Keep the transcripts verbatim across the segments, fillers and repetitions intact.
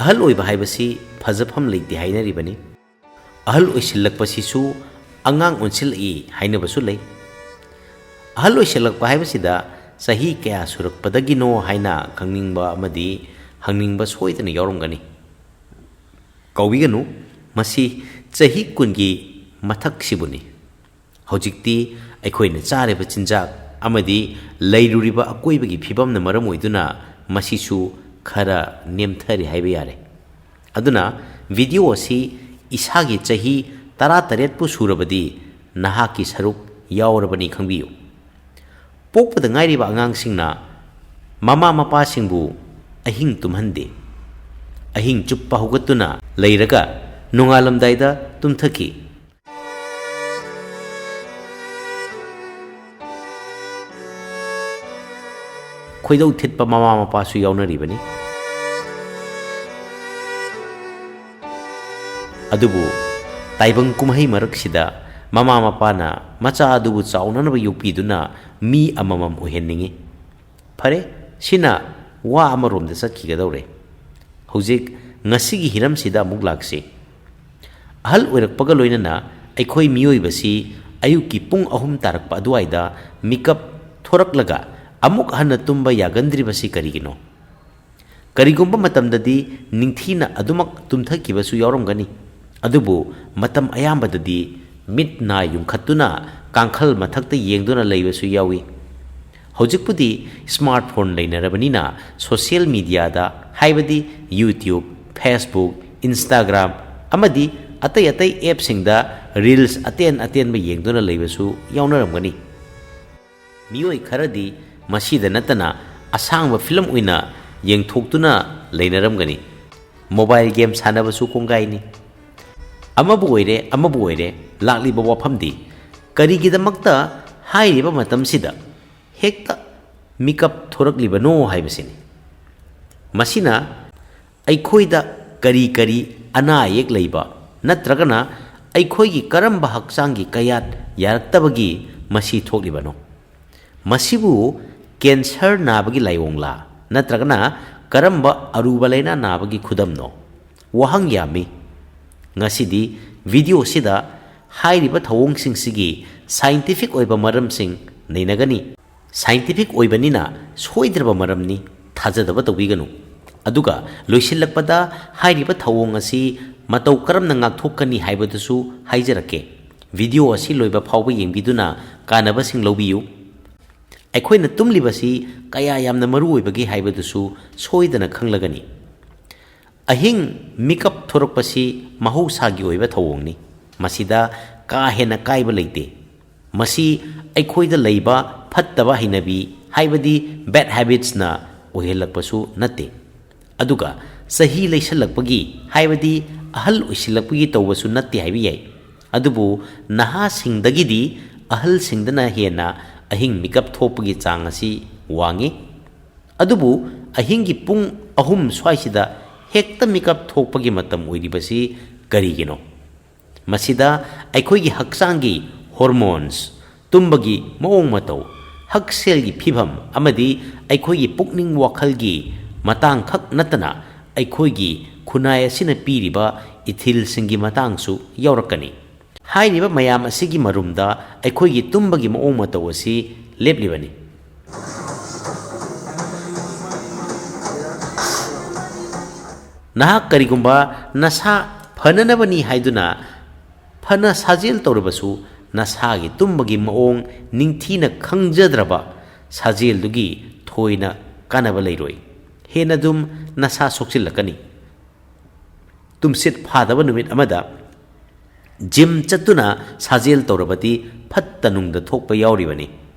ꯑꯍꯜ ꯑꯣꯏꯕ ꯍꯥꯏꯕꯁꯤ ꯐꯖꯐꯝ ꯂꯩꯇꯦ ꯍꯥꯏꯅꯔꯤꯕꯅꯤ꯫ ꯑꯍꯜ ꯑꯣꯏꯁꯤꯜꯂꯛꯄꯁꯤꯁꯨ ꯑꯉꯥꯡ ꯑꯣꯟꯁꯤꯜꯂꯛꯏ ꯍꯥꯏꯅꯕꯁꯨ ꯂꯩ꯫ ꯑꯍꯜ ꯑꯣꯏꯁꯤꯜꯂꯛꯄ ꯍꯥꯏꯕꯁꯤꯗ ꯆꯍꯤ ꯀꯌꯥ ꯁꯨꯔꯛꯄꯗꯒꯤꯅꯣ ꯍꯥꯏꯅ ꯈꯪꯅꯤꯡꯕ ꯑꯃꯗꯤ ꯍꯪꯅꯤꯡꯕ ꯁꯣꯏꯗꯅ ꯌꯥꯎꯔꯝꯒꯅꯤ꯫ ꯀꯥꯎꯕꯤꯒꯅꯨ, ꯃꯁꯤ ꯆꯍꯤ ꯀꯨꯟꯒꯤ ꯃꯊꯛꯁꯤꯕꯨꯅꯤ꯫ ꯍꯧꯖꯤꯛꯇꯤ ꯑꯩꯈꯣꯏꯅ ꯆꯥꯔꯤꯕ ꯆꯤꯟꯖꯥꯛ ꯑꯃꯗꯤ ꯂꯩꯔꯨꯔꯤꯕ ꯑꯀꯣꯏꯕꯒꯤ ꯐꯤꯕꯝꯅ ꯃꯔꯝ ꯑꯣꯏꯗꯨꯅ ꯃꯁꯤꯁꯨ ꯈꯔ ꯅꯦꯝꯊꯔꯦ ꯍꯥꯏꯕ ꯌꯥꯔꯦ꯫ ꯑꯗꯨꯅ video ꯑꯁꯤ ꯏꯁꯥꯒꯤ ꯆꯍꯤ ꯇꯔꯥꯇꯔꯦꯠꯄꯨ ꯁꯨꯔꯕꯗꯤ ꯅꯍꯥꯛꯀꯤ ꯁꯔꯨꯛ ꯌꯥꯎꯔꯕꯅꯤ ꯈꯪꯕꯤꯌꯨ꯫ ꯄꯣꯛꯄꯗ ꯉꯥꯏꯔꯤꯕ ꯑꯉꯥꯡꯁꯤꯡꯅ ꯃꯃꯥ ꯃꯄꯥꯁꯤꯡꯕꯨ ꯑꯍꯤꯡ ꯇꯨꯝꯍꯟꯗꯦ꯫ ꯑꯍꯤꯡ ꯆꯨꯞꯄ ꯍꯧꯒꯠꯇꯨꯅ ꯂꯩꯔꯒ ꯅꯣꯡꯉꯥꯜꯂꯝꯗꯥꯏꯗ ꯇꯨꯝꯊꯈꯤ꯫ ꯈꯣꯏꯗꯧ ꯊꯤꯠꯄ ꯃꯃꯥ ꯃꯄꯥꯁꯨ ꯌꯥꯎꯅꯔꯤꯕꯅꯤ꯫ ꯑꯗꯨꯕꯨ ꯇꯥꯏꯕꯪ ꯀꯨꯝꯍꯩ ꯃꯔꯛꯁꯤꯗ ꯃꯃꯥ ꯃꯄꯥꯅ ꯃꯆꯥ ꯑꯗꯨꯕꯨ ꯆꯥꯎꯅꯅꯕ ꯌꯣꯛꯄꯤꯗꯨꯅ ꯃꯤ ꯑꯃꯃꯝ ꯑꯣꯏꯍꯟꯅꯤꯡꯏ꯫ ꯐꯔꯦ, ꯁꯤꯅ ꯋꯥ ꯑꯃꯔꯣꯝꯗ ꯆꯠꯈꯤꯒꯗꯧꯔꯦ꯫ ꯍꯧꯖꯤꯛ ꯉꯁꯤꯒꯤ ꯍꯤꯔꯝꯁꯤꯗ ꯑꯃꯨꯛ ꯂꯥꯛꯁꯤ꯫ ꯑꯍꯜ ꯑꯣꯏꯔꯛꯄꯒ ꯂꯣꯏꯅꯅ ꯑꯩꯈꯣꯏ ꯃꯤꯑꯣꯏꯕꯁꯤ ꯑꯌꯨꯛꯀꯤ ꯄꯨꯡ ꯑꯍꯨꯝ ꯇꯥꯔꯛꯄ ꯑꯗꯨꯋꯥꯏꯗ ꯃꯤꯀꯞ ꯊꯣꯔꯛꯂꯒ ꯑꯃꯨꯛ ꯍꯟꯅ ꯇꯨꯝꯕ ꯌꯥꯒꯟꯗ꯭ꯔꯤꯕꯁꯤ ꯀꯔꯤꯒꯤꯅꯣ? ꯀꯔꯤꯒꯨꯝꯕ ꯃꯇꯝꯗꯗꯤ ꯅꯤꯡꯊꯤꯅ ꯑꯗꯨꯃꯛ ꯇꯨꯝꯊꯈꯤꯕꯁꯨ ꯌꯥꯎꯔꯝꯒꯅꯤ, ꯑꯗꯨꯕꯨ ꯃꯇꯝ ꯑꯌꯥꯝꯕꯗꯗꯤ ꯃꯤꯠ ꯅꯥ ꯌꯨꯡꯈꯠꯇꯨꯅ ꯀꯥꯡꯈꯜ ꯃꯊꯛꯇ ꯌꯦꯡꯗꯨꯅ ꯂꯩꯕꯁꯨ ꯌꯥꯎꯏ꯫ ꯍꯧꯖꯤꯛꯄꯨꯗꯤ smartphone ꯂꯩꯅꯔꯕꯅꯤꯅ social mediaꯗ, ꯍꯥꯏꯕꯗꯤ YouTube, Facebook, Instagram ꯑꯃꯗꯤ ꯑꯇꯩ ꯑꯇꯩ appꯁꯤꯡꯗ reels ꯑꯇꯦꯟ ꯑꯇꯦꯟꯕ ꯌꯦꯡꯗꯨꯅ ꯂꯩꯕꯁꯨ ꯌꯥꯎꯅꯔꯝꯒꯅꯤ꯫ ꯃꯤꯑꯣꯏ ꯈꯔꯗꯤ ꯃꯁꯤꯗ ꯅꯠꯇꯅ ꯑꯁꯥꯡꯕ film ꯑꯣꯏꯅ ꯌꯦꯡꯊꯣꯛꯇꯨꯅ ꯂꯩꯅꯔꯝꯒꯅꯤ꯫ Mobile game ꯁꯥꯟꯅꯕꯁꯨ ꯀꯣꯡꯒꯥꯏꯅꯤ꯫ ꯑꯃꯕꯨ ꯑꯣꯏꯔꯦ, ꯑꯃꯕꯨ ꯑꯣꯏꯔꯦ, ꯂꯥꯛꯂꯤꯕ ꯋꯥꯐꯝꯗꯤ ꯀꯔꯤꯒꯤꯗꯃꯛꯇ ꯍꯥꯏꯔꯤꯕ ꯃꯇꯝꯁꯤꯗ ꯍꯦꯛꯇ ꯃꯤꯀꯞ ꯊꯣꯔꯛꯂꯤꯕꯅꯣ ꯍꯥꯏꯕꯁꯤꯅꯤ꯫ ꯃꯁꯤꯅ ꯑꯩꯈꯣꯏꯗ ꯀꯔꯤ ꯀꯔꯤ ꯑꯅꯥ ꯑꯌꯦꯛ ꯂꯩꯕ ꯅꯠꯇ꯭ꯔꯒꯅ ꯑꯩꯈꯣꯏꯒꯤ ꯀꯔꯝꯕ ꯍꯛꯆꯥꯡꯒꯤ ꯀꯌꯥꯠ ꯌꯥꯔꯛꯇꯕꯒꯤ ꯃꯁꯤ ꯊꯣꯛꯂꯤꯕꯅꯣ? ꯃꯁꯤꯕꯨ cancer ꯅꯥꯕꯒꯤ ꯂꯥꯏꯑꯣꯡꯂꯥ ꯅꯠꯇ꯭ꯔꯒꯅ ꯀꯔꯝꯕ ꯑꯔꯨꯕ ꯂꯥꯏꯅꯥ ꯅꯥꯕꯒꯤ ꯈꯨꯗꯝꯅꯣ? ꯋꯥꯍꯪ ꯌꯥꯝꯃꯤ꯫ ꯉꯁꯤꯗꯤ ꯚꯤꯗꯤꯑꯣꯁꯤꯗ ꯍꯥꯏꯔꯤꯕ ꯊꯧꯑꯣꯡꯁꯤꯡꯁꯤꯒꯤ ꯁꯥꯏꯟꯇꯤꯐꯤꯛ ꯑꯣꯏꯕ ꯃꯔꯝꯁꯤꯡ ꯅꯩꯅꯒꯅꯤ꯫ ꯁꯥꯏꯟꯇꯤꯐꯤꯛ ꯑꯣꯏꯕꯅꯤꯅ ꯁꯣꯏꯗ꯭ꯔꯕ ꯃꯔꯝꯅꯤ, ꯊꯥꯖꯗꯕ ꯇꯧꯕꯤꯒꯅꯨ꯫ ꯑꯗꯨꯒ ꯂꯣꯏꯁꯤꯜꯂꯛꯄꯗ ꯍꯥꯏꯔꯤꯕ ꯊꯧꯑꯣꯡ ꯑꯁꯤ ꯃꯇꯧ ꯀꯔꯝꯅ ꯉꯥꯛꯊꯣꯛꯀꯅꯤ ꯍꯥꯏꯕꯗꯨꯁꯨ ꯍꯥꯏꯖꯔꯛꯀꯦ꯫ ꯚꯤꯗꯤꯑꯣ ꯑꯁꯤ ꯂꯣꯏꯕ ꯐꯥꯎꯕ ꯌꯦꯡꯕꯤꯗꯨꯅ ꯀꯥꯟꯅꯕꯁꯤꯡ ꯂꯧꯕꯤꯌꯨ꯫ ꯑꯩꯈꯣꯏꯅ ꯇꯨꯝꯂꯤꯕꯁꯤ ꯀꯌꯥ ꯌꯥꯝꯅ ꯃꯔꯨ ꯑꯣꯏꯕꯒꯦ ꯍꯥꯏꯕꯗꯨꯁꯨ ꯁꯣꯏꯗꯅ ꯈꯪꯂꯒꯅꯤ꯫ ꯑꯍꯤꯡ ꯃꯤꯀꯞ ꯊꯣꯔꯛꯄꯁꯤ ꯃꯍꯧꯁꯥꯒꯤ ꯑꯣꯏꯕ ꯊꯧꯑꯣꯡꯅꯤ꯫ ꯃꯁꯤꯗ ꯀꯥ ꯍꯦꯟꯅ ꯀꯥꯏꯕ ꯂꯩꯇꯦ꯫ ꯃꯁꯤ ꯑꯩꯈꯣꯏꯗ ꯂꯩꯕ ꯐꯠꯇꯕ ꯍꯩꯅꯕꯤ, ꯍꯥꯏꯕꯗꯤ bad habitsꯅ ꯑꯣꯏꯍꯜꯂꯛꯄꯁꯨ ꯅꯠꯇꯦ꯫ ꯑꯗꯨꯒ ꯆꯍꯤ ꯂꯩꯁꯜꯂꯛꯄꯒꯤ, ꯍꯥꯏꯕꯗꯤ ꯑꯍꯜ ꯑꯣꯏꯁꯤꯜꯂꯛꯄꯒꯤ ꯇꯧꯕꯁꯨ ꯅꯠꯇꯦ ꯍꯥꯏꯕ ꯌꯥꯏ꯫ ꯑꯗꯨꯕꯨ ꯅꯍꯥꯁꯤꯡꯗꯒꯤꯗꯤ ꯑꯍꯜꯁꯤꯡꯗꯅ ꯍꯦꯟꯅ ꯑꯍꯤꯡ ꯃꯤꯀꯞ ꯊꯣꯛꯄꯒꯤ ꯆꯥꯡ ꯑꯁꯤ ꯋꯥꯡꯉꯤ꯫ ꯑꯗꯨꯕꯨ ꯑꯍꯤꯡꯒꯤ ꯄꯨꯡ ꯑꯍꯨꯝ ꯁ꯭ꯋꯥꯏꯁꯤꯗ ꯍꯦꯛꯇ ꯃꯤꯀꯞ ꯊꯣꯛꯄꯒꯤ ꯃꯇꯝ ꯑꯣꯏꯔꯤꯕꯁꯤ ꯀꯔꯤꯒꯤꯅꯣ? ꯃꯁꯤꯗ ꯑꯩꯈꯣꯏꯒꯤ ꯍꯛꯆꯥꯡꯒꯤ hormones, ꯇꯨꯝꯕꯒꯤ ꯃꯑꯣꯡ ꯃꯇꯧ, ꯍꯛꯁꯦꯜꯒꯤ ꯐꯤꯚꯝ ꯑꯃꯗꯤ ꯑꯩꯈꯣꯏꯒꯤ ꯄꯨꯛꯅꯤꯡ ꯋꯥꯈꯜꯒꯤ ꯃꯇꯥꯡ ꯈꯛ ꯅꯠꯇꯅ ꯑꯩꯈꯣꯏꯒꯤ ꯈꯨꯟꯅꯥꯏ ꯑꯁꯤꯅ ꯄꯤꯔꯤꯕ ꯏꯊꯤꯜꯁꯤꯡꯒꯤ ꯃꯇꯥꯡꯁꯨ ꯌꯥꯎꯔꯛꯀꯅꯤ꯫ ꯍꯥꯏꯔꯤꯕ ꯃꯌꯥꯝ ꯑꯁꯤꯒꯤ ꯃꯔꯨꯝꯗ ꯑꯩꯈꯣꯏꯒꯤ ꯇꯨꯝꯕꯒꯤ ꯃꯑꯣꯡ ꯃꯇꯧ ꯑꯁꯤ ꯂꯦꯞꯂꯤꯕꯅꯤ꯫ ꯅꯍꯥꯛ ꯀꯔꯤꯒꯨꯝꯕ ꯅꯁꯥ ꯐꯅꯅꯕꯅꯤ ꯍꯥꯏꯗꯨꯅ ꯐꯅ ꯁꯥꯖꯦꯜ ꯇꯧꯔꯕꯁꯨ, ꯅꯁꯥꯒꯤ ꯇꯨꯝꯕꯒꯤ ꯃꯑꯣꯡ ꯅꯤꯡꯊꯤꯅ ꯈꯪꯖꯗ꯭ꯔꯕ ꯁꯥꯖꯦꯜꯗꯨꯒꯤ ꯊꯣꯏꯅ ꯀꯥꯟꯅꯕ ꯂꯩꯔꯣꯏ꯫ ꯍꯦꯟꯅ ꯑꯗꯨꯝ ꯅꯁꯥ ꯁꯣꯛꯆꯤꯜꯂꯛꯀꯅꯤ꯫ ꯇꯨꯝꯁꯤꯠ ꯐꯥꯗꯕ ꯅꯨꯃꯤꯠ ꯑꯃꯗ ꯖꯤꯝ ꯆꯠꯇꯨꯅ ꯁꯥꯖꯦꯜ ꯇꯧꯔꯕꯗꯤ ꯐꯠꯇ ꯅꯨꯡꯗ ꯊꯣꯛꯄ ꯌꯥꯎꯔꯤꯕꯅꯤ꯫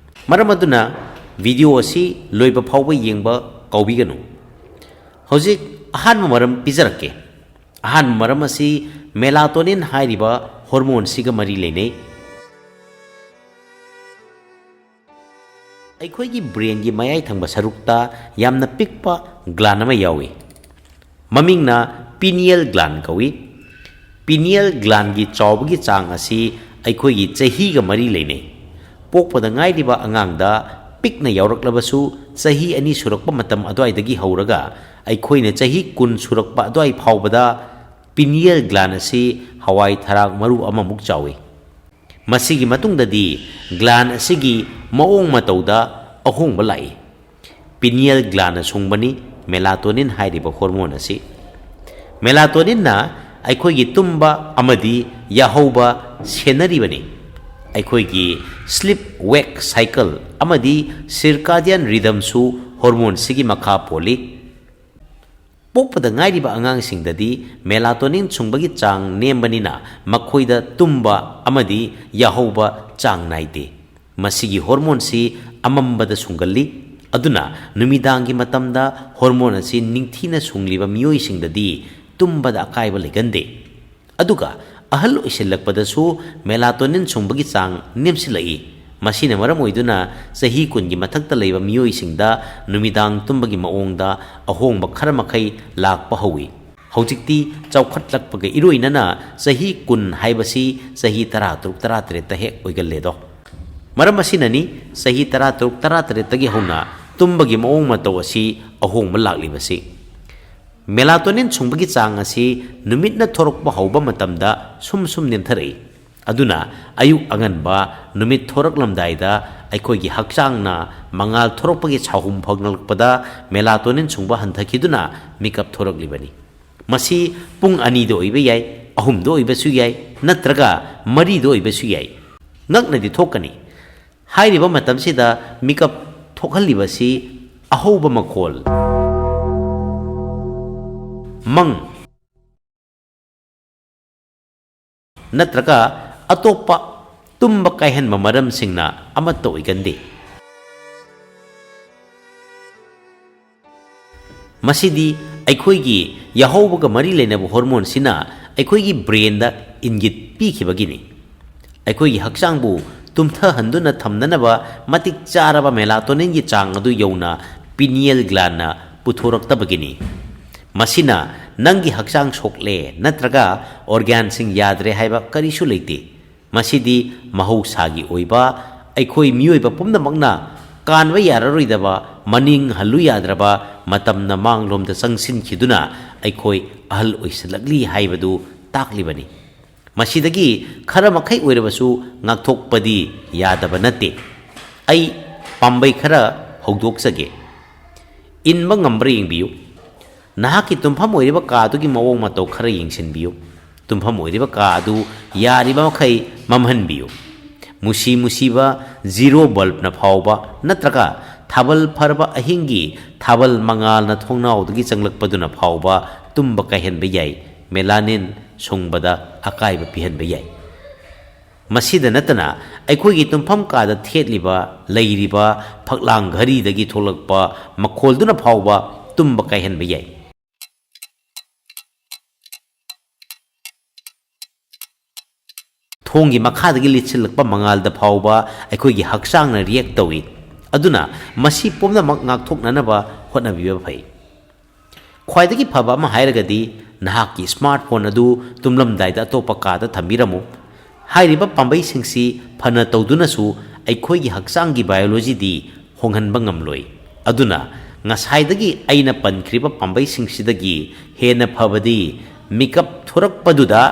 ꯃꯔꯝ ꯑꯗꯨꯅ ꯚꯤꯗꯤꯑꯣ ꯑꯁꯤ ꯂꯣꯏꯕ ꯐꯥꯎꯕ ꯌꯦꯡꯕ ꯀꯥꯎꯕꯤꯒꯅꯨ꯫ ꯍꯧꯖꯤꯛ ꯑꯍꯥꯟꯕ ꯃꯔꯝ ꯄꯤꯖꯔꯛꯀꯦ꯫ ꯑꯍꯥꯟꯕ ꯃꯔꯝ ꯑꯁꯤ melatonin ꯍꯥꯏꯔꯤꯕ hormoneꯁꯤꯒ ꯃꯔꯤ ꯂꯩꯅꯩ꯫ ꯑꯩꯈꯣꯏꯒꯤ brainꯒꯤ ꯃꯌꯥꯏ ꯊꯪꯕ ꯁꯔꯨꯛꯇ ꯌꯥꯝꯅ ꯄꯤꯛꯄ gland ꯑꯃ ꯌꯥꯎꯏ꯫ ꯃꯃꯤꯡꯅ pineal gland ꯀꯧꯏ꯫ Pineal glandꯒꯤ ꯆꯥꯎꯕꯒꯤ ꯆꯥꯡ ꯑꯁꯤ ꯑꯩꯈꯣꯏꯒꯤ ꯆꯍꯤꯒ ꯃꯔꯤ ꯂꯩꯅꯩ꯫ ꯄꯣꯛꯄꯗ ꯉꯥꯏꯔꯤꯕ ꯑꯉꯥꯡꯗ ꯄꯤꯛꯅ ꯌꯥꯎꯔꯛꯂꯕꯁꯨ, ꯆꯍꯤ ꯑꯅꯤ ꯁꯨꯔꯛꯄ ꯃꯇꯝ ꯑꯗꯨꯋꯥꯏꯗꯒꯤ ꯍꯧꯔꯒ ꯑꯩꯈꯣꯏꯅ ꯆꯍꯤ ꯀꯨꯟ ꯁꯨꯔꯛꯄ ꯑꯗꯨꯋꯥꯏ ꯐꯥꯎꯕꯗ pineal gland ꯑꯁꯤ ꯍꯋꯥꯏ ꯊꯔꯥꯛ ꯃꯔꯨ ꯑꯃꯃꯨꯛ ꯆꯥꯎꯏ꯫ ꯃꯁꯤꯒꯤ ꯃꯇꯨꯡꯗꯗꯤ gland ꯑꯁꯤꯒꯤ ꯃꯑꯣꯡ ꯃꯇꯧꯗ ꯑꯍꯣꯡꯕ ꯂꯥꯛꯏ꯫ Pineal glandꯅ ꯁꯨꯡꯕꯅꯤ melatonin ꯍꯥꯏꯔꯤꯕ hormone ꯑꯁꯤ꯫ Melatoninꯅ ꯑꯩꯈꯣꯏꯒꯤ ꯇꯨꯝꯕ ꯑꯃꯗꯤ ꯌꯥꯍꯧꯕ ꯁꯦꯟꯅꯔꯤꯕꯅꯤ꯫ ꯑꯩꯈꯣꯏꯒꯤ sleep wake cycle ꯑꯃꯗꯤ circadian rhythmꯁꯨ hormoneꯁꯤꯒꯤ ꯃꯈꯥ ꯄꯣꯜꯂꯤ꯫ ꯄꯣꯛꯄꯗ ꯉꯥꯏꯔꯤꯕ ꯑꯉꯥꯡꯁꯤꯡꯗꯗꯤ melatonin ꯁꯨꯡꯕꯒꯤ ꯆꯥꯡ ꯅꯦꯝꯕꯅꯤꯅ ꯃꯈꯣꯏꯗ ꯇꯨꯝꯕ ꯑꯃꯗꯤ ꯌꯥꯍꯧꯕ ꯆꯥꯡ ꯅꯥꯏꯗꯦ꯫ ꯃꯁꯤꯒꯤ hormoneꯁꯤ ꯑꯃꯝꯕꯗ ꯁꯨꯡꯒꯜꯂꯤ꯫ ꯑꯗꯨꯅ ꯅꯨꯃꯤꯗꯥꯡꯒꯤ ꯃꯇꯝꯗ hormone ꯑꯁꯤ ꯅꯤꯡꯊꯤꯅ ꯁꯨꯡꯂꯤꯕ ꯃꯤꯑꯣꯏꯁꯤꯡꯗꯗꯤ ꯇꯨꯝꯕꯗ ꯑꯀꯥꯏꯕ ꯂꯩꯒꯟꯗꯦ꯫ ꯑꯗꯨꯒ ꯑꯍꯜ ꯑꯣꯏꯁꯤꯜꯂꯛꯄꯗꯁꯨ melatonin ꯁꯨꯡꯕꯒꯤ ꯆꯥꯡ ꯅꯦꯝꯁꯤꯜꯂꯛꯏ꯫ ꯃꯁꯤꯅ ꯃꯔꯝ ꯑꯣꯏꯗꯨꯅ ꯆꯍꯤ ꯀꯨꯟꯒꯤ ꯃꯊꯛꯇ ꯂꯩꯕ ꯃꯤꯑꯣꯏꯁꯤꯡꯗ ꯅꯨꯃꯤꯗꯥꯡ ꯇꯨꯝꯕꯒꯤ ꯃꯑꯣꯡꯗ ꯑꯍꯣꯡꯕ ꯈꯔ ꯃꯈꯩ ꯂꯥꯛꯄ ꯍꯧꯏ꯫ ꯍꯧꯖꯤꯛꯇꯤ ꯆꯥꯎꯈꯠꯂꯛꯄꯒ ꯏꯔꯣꯏꯅꯅ ꯆꯍꯤ ꯀꯨꯟ ꯍꯥꯏꯕꯁꯤ ꯆꯍꯤ ꯇꯔꯥꯇꯔꯨꯛ ꯇꯔꯥꯇꯔꯦꯠꯇ ꯍꯦꯛ ꯑꯣꯏꯒꯜꯂꯦꯗꯣ꯫ ꯃꯔꯝ ꯑꯁꯤꯅꯅꯤ ꯆꯍꯤ ꯇꯔꯥꯇꯔꯨꯛ ꯇꯔꯥꯇꯔꯦꯠꯇꯒꯤ ꯍꯧꯅ ꯇꯨꯝꯕꯒꯤ ꯃꯑꯣꯡ ꯃꯇꯧ ꯑꯁꯤ ꯑꯍꯣꯡꯕ ꯂꯥꯛꯂꯤꯕꯁꯤ꯫ Melatonin ꯁꯨꯡꯕꯒꯤ ꯆꯥꯡ ꯑꯁꯤ ꯅꯨꯃꯤꯠꯅ ꯊꯣꯔꯛꯄ ꯍꯧꯕ ꯃꯇꯝꯗ ꯁꯨꯝ ꯁꯨꯝ ꯅꯦꯝꯊꯔꯛꯏ꯫ ꯑꯗꯨꯅ ꯑꯌꯨꯛ ꯑꯉꯟꯕ ꯅꯨꯃꯤꯠ ꯊꯣꯔꯛꯂꯝꯗꯥꯏꯗ ꯑꯩꯈꯣꯏꯒꯤ ꯍꯛꯆꯥꯡꯅ ꯃꯉꯥꯜ ꯊꯣꯔꯛꯄꯒꯤ ꯁꯥꯍꯨꯝ ꯐꯪꯂꯛꯄꯗ melatonin ꯁꯨꯡꯕ ꯍꯟꯊꯈꯤꯗꯨꯅ ꯃꯤꯀꯞ ꯊꯣꯔꯛꯂꯤꯕꯅꯤ꯫ ꯃꯁꯤ ꯄꯨꯡ ꯑꯅꯤꯗ ꯑꯣꯏꯕ ꯌꯥꯏ, ꯑꯍꯨꯝꯗ ꯑꯣꯏꯕꯁꯨ ꯌꯥꯏ, ꯅꯠꯇ꯭ꯔꯒ ꯃꯔꯤꯗ ꯑꯣꯏꯕꯁꯨ ꯌꯥꯏ꯫ ꯉꯛꯅꯗꯤ ꯊꯣꯛꯀꯅꯤ꯫ ꯍꯥꯏꯔꯤꯕ ꯃꯇꯝꯁꯤꯗ ꯃꯤꯀꯞ ꯊꯣꯛꯍꯜꯂꯤꯕꯁꯤ ꯑꯍꯧꯕ ꯃꯈꯣꯜ, ꯃꯪ, ꯅꯠꯇ꯭ꯔꯒ ꯑꯇꯣꯞꯄ ꯇꯨꯝꯕ ꯀꯥꯏꯍꯟꯕ ꯃꯔꯝꯁꯤꯡꯅ ꯑꯃꯠꯇ ꯑꯣꯏꯒꯟꯗꯦ꯫ ꯃꯁꯤꯗꯤ ꯑꯩꯈꯣꯏꯒꯤ ꯌꯥꯍꯧꯕꯒ ꯃꯔꯤ ꯂꯩꯅꯕ hormoneꯁꯤꯅ ꯑꯩꯈꯣꯏꯒꯤ brainꯗ ꯏꯪꯒꯤꯠ ꯄꯤꯈꯤꯕꯒꯤꯅꯤ꯫ ꯑꯩꯈꯣꯏꯒꯤ ꯍꯛꯆꯥꯡꯕꯨ ꯇꯨꯝꯊꯍꯟꯗꯨꯅ ꯊꯝꯅꯅꯕ ꯃꯇꯤꯛ ꯆꯥꯔꯕ melatoninꯒꯤ ꯆꯥꯡ ꯑꯗꯨ ꯌꯧꯅ pineal glandꯅ ꯄꯨꯊꯣꯔꯛꯇꯕꯒꯤꯅꯤ꯫ ꯃꯁꯤꯅ ꯅꯪꯒꯤ ꯍꯛꯆꯥꯡ ꯁꯣꯛꯂꯦ ꯅꯠꯇ꯭ꯔꯒ organꯁꯤꯡ ꯌꯥꯗ꯭ꯔꯦ ꯍꯥꯏꯕ ꯀꯔꯤꯁꯨ ꯂꯩꯇꯦ꯫ ꯃꯁꯤꯗꯤ ꯃꯍꯧꯁꯥꯒꯤ ꯑꯣꯏꯕ ꯑꯩꯈꯣꯏ ꯃꯤꯑꯣꯏꯕ ꯄꯨꯝꯅꯃꯛꯅ ꯀꯥꯟꯕ ꯌꯥꯔꯔꯣꯏꯗꯕ, ꯃꯅꯤꯡ ꯍꯜꯂꯨ ꯌꯥꯗ꯭ꯔꯕ ꯃꯇꯝꯅ ꯃꯥꯡꯂꯣꯝꯗ ꯆꯪꯁꯤꯟꯈꯤꯗꯨꯅ ꯑꯩꯈꯣꯏ ꯑꯍꯜ ꯑꯣꯏꯁꯤꯜꯂꯛꯂꯤ ꯍꯥꯏꯕꯗꯨ ꯇꯥꯛꯂꯤꯕꯅꯤ꯫ ꯃꯁꯤꯗꯒꯤ ꯈꯔ ꯃꯈꯩ ꯑꯣꯏꯔꯕꯁꯨ ꯉꯥꯛꯊꯣꯛꯄꯗꯤ ꯌꯥꯗꯕ ꯅꯠꯇꯦ꯫ ꯑꯩ ꯄꯥꯝꯕꯩ ꯈꯔ ꯍꯧꯗꯣꯛꯆꯒꯦ꯫ ꯏꯟꯕ ꯉꯝꯕ꯭ꯔꯥ ꯌꯦꯡꯕꯤꯌꯨ꯫ ꯅꯍꯥꯛꯀꯤ ꯇꯨꯝꯐꯝ ꯑꯣꯏꯔꯤꯕ ꯀꯥꯗꯨꯒꯤ ꯃꯑꯣꯡ ꯃꯇꯧ ꯈꯔ ꯌꯦꯡꯁꯤꯟꯕꯤꯌꯨ꯫ ꯇꯨꯝꯐꯝ ꯑꯣꯏꯔꯤꯕ ꯀꯥ ꯑꯗꯨ ꯌꯥꯔꯤꯕ ꯃꯈꯩ ꯃꯝꯍꯟꯕꯤꯌꯨ꯫ ꯃꯨꯁꯤ ꯃꯨꯁꯤꯕ zero bulbꯅ ꯐꯥꯎꯕ ꯅꯠꯇ꯭ꯔꯒ ꯊꯥꯕꯜ ꯐꯔꯕ ꯑꯍꯤꯡꯒꯤ ꯊꯥꯕꯜ ꯃꯉꯥꯜꯅ ꯊꯣꯡꯅꯥꯎꯗꯒꯤ ꯆꯪꯂꯛꯄꯗꯨꯅ ꯐꯥꯎꯕ ꯇꯨꯝꯕ ꯀꯥꯏꯍꯟꯕ ꯌꯥꯏ, melanin ꯁꯨꯡꯕꯗ ꯑꯀꯥꯏꯕ ꯄꯤꯍꯟꯕ ꯌꯥꯏ꯫ ꯃꯁꯤꯗ ꯅꯠꯇꯅ ꯑꯩꯈꯣꯏꯒꯤ ꯇꯨꯝꯐꯝ ꯀꯥꯗ ꯊꯦꯠꯂꯤꯕ, ꯂꯩꯔꯤꯕ ꯐꯛꯂꯥꯡ ꯘꯔꯤꯗꯒꯤ ꯊꯣꯛꯂꯛꯄ ꯃꯈꯣꯜꯗꯨꯅ ꯐꯥꯎꯕ ꯇꯨꯝꯕ ꯀꯥꯏꯍꯟꯕ ꯌꯥꯏ꯫ ꯊꯣꯡꯒꯤ ꯃꯈꯥꯗꯒꯤ ꯂꯤꯠꯁꯤꯜꯂꯛꯄ ꯃꯉꯥꯜꯗ ꯐꯥꯎꯕ ꯑꯩꯈꯣꯏꯒꯤ ꯍꯛꯆꯥꯡꯅ react ꯇꯧꯏ꯫ ꯑꯗꯨꯅ ꯃꯁꯤ ꯄꯨꯝꯅꯃꯛ ꯉꯥꯛꯊꯣꯛꯅꯅꯕ ꯍꯣꯠꯅꯕꯤꯕ ꯐꯩ꯫ ꯈ꯭ꯋꯥꯏꯗꯒꯤ ꯐꯕ ꯑꯃ ꯍꯥꯏꯔꯒꯗꯤ ꯅꯍꯥꯛꯀꯤ smartphone ꯑꯗꯨ ꯇꯨꯝꯂꯝꯗꯥꯏꯗ ꯑꯇꯣꯞꯄ ꯀꯥꯗ ꯊꯝꯕꯤꯔꯝꯃꯨ꯫ ꯍꯥꯏꯔꯤꯕ ꯄꯥꯝꯕꯩꯁꯤꯡꯁꯤ ꯐꯅ ꯇꯧꯗꯨꯅꯁꯨ ꯑꯩꯈꯣꯏꯒꯤ ꯍꯛꯆꯥꯡꯒꯤ biologyꯗꯤ ꯍꯣꯡꯍꯟꯕ ꯉꯝꯂꯣꯏ꯫ ꯑꯗꯨꯅ ꯉꯁꯥꯏꯗꯒꯤ ꯑꯩꯅ ꯄꯟꯈ꯭ꯔꯤꯕ ꯄꯥꯝꯕꯩꯁꯤꯡꯁꯤꯗꯒꯤ ꯍꯦꯟꯅ ꯐꯕꯗꯤ ꯃꯤꯀꯞ ꯊꯣꯔꯛꯄꯗꯨꯗ